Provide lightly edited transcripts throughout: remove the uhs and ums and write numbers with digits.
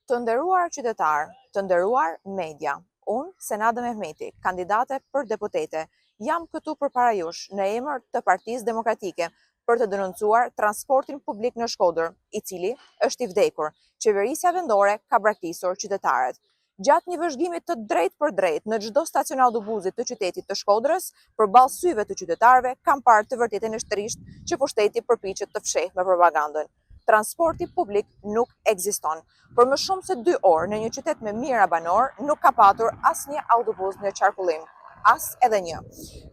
Të nderuar qytetarë, të nderuar media, unë, Senada Mehmeti, kandidate për deputete, jam këtu përpara jush në emër të Partisë Demokratike për të denoncuar transportin publik në Shkodër, i cili është i vdekur. Qeverisja vendore ka braktisur qytetarët. Gjatë një vëzhgimi të drejtpërdrejtë në çdo stacion autobusi të qytetit të Shkodrës, përballë syve të qytetarëve, kam parë të vërtetën e trishtë që pushteti përpiqet të fshehë me propagandën. Transporti publik nuk ekziston. Për më shumë se dy orë në një qytet me mijëra banorë nuk ka patur asnjë autobus në qarkullim. As edhe një.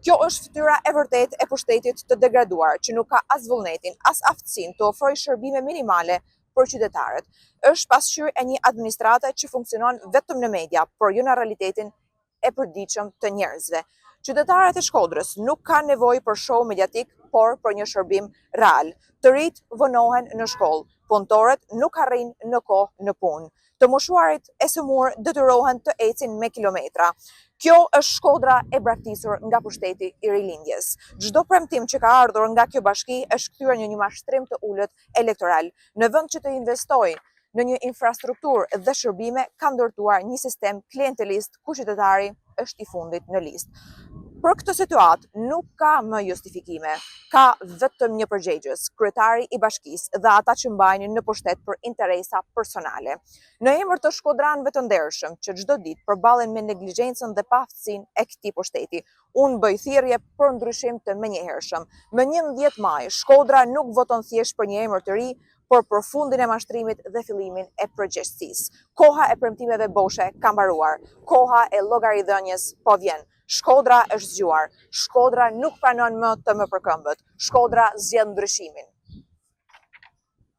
Kjo është fytyra e vërtetë e pushtetit të degraduar, që nuk ka as vullnetin, as aftësinë të ofrojë shërbime minimale për qytetarët. Është pasqyrë e një administrate që funksionon vetëm në media, por jo në realitetin e përditshëm të njerëzve. Qytetarët e Shkodrës nuk kanë nevojë për show mediatik, por për një shërbim real. Të rinjtë vonohen në shkollë, punëtorët nuk arrijnë në kohë në punë. Të moshuarit e sëmurë detyrohen të ecin me kilometra. Kjo është Shkodra e braktisur nga pushteti i rilindjes. Çdo premtim që ka ardhur nga kjo bashki është kthyer në një mashtrim të ulët elektoral. Në vend që të investojë në një infrastrukturë dhe shërbime, ka ndërtuar një sistem klientelist ku qytetari është i fundit në listë. Për këtë situatë nuk ka më justifikime, ka vetëm një përgjegjës, kryetari i bashkisë dhe ata që mbajnë në pushtet për interesa personale. Në emër të shkodranëve të ndershëm që çdo ditë përballen me neglizhencën dhe paaftësinë e këtij pushteti, unë bëj thirrje për ndryshim të menjëhershëm. Më 11 maj, Shkodra nuk voton thjesht për një emër të ri, por për fundin e mashtrimit dhe fillimin e përgjegjësisë. Koha e premtimeve boshe ka mbaruar. Koha e llogaridhënies po vjen. Shkodra është zgjuar. Shkodra nuk pranon më të nëpërkëmbet. Shkodra zgjedh ndryshimin.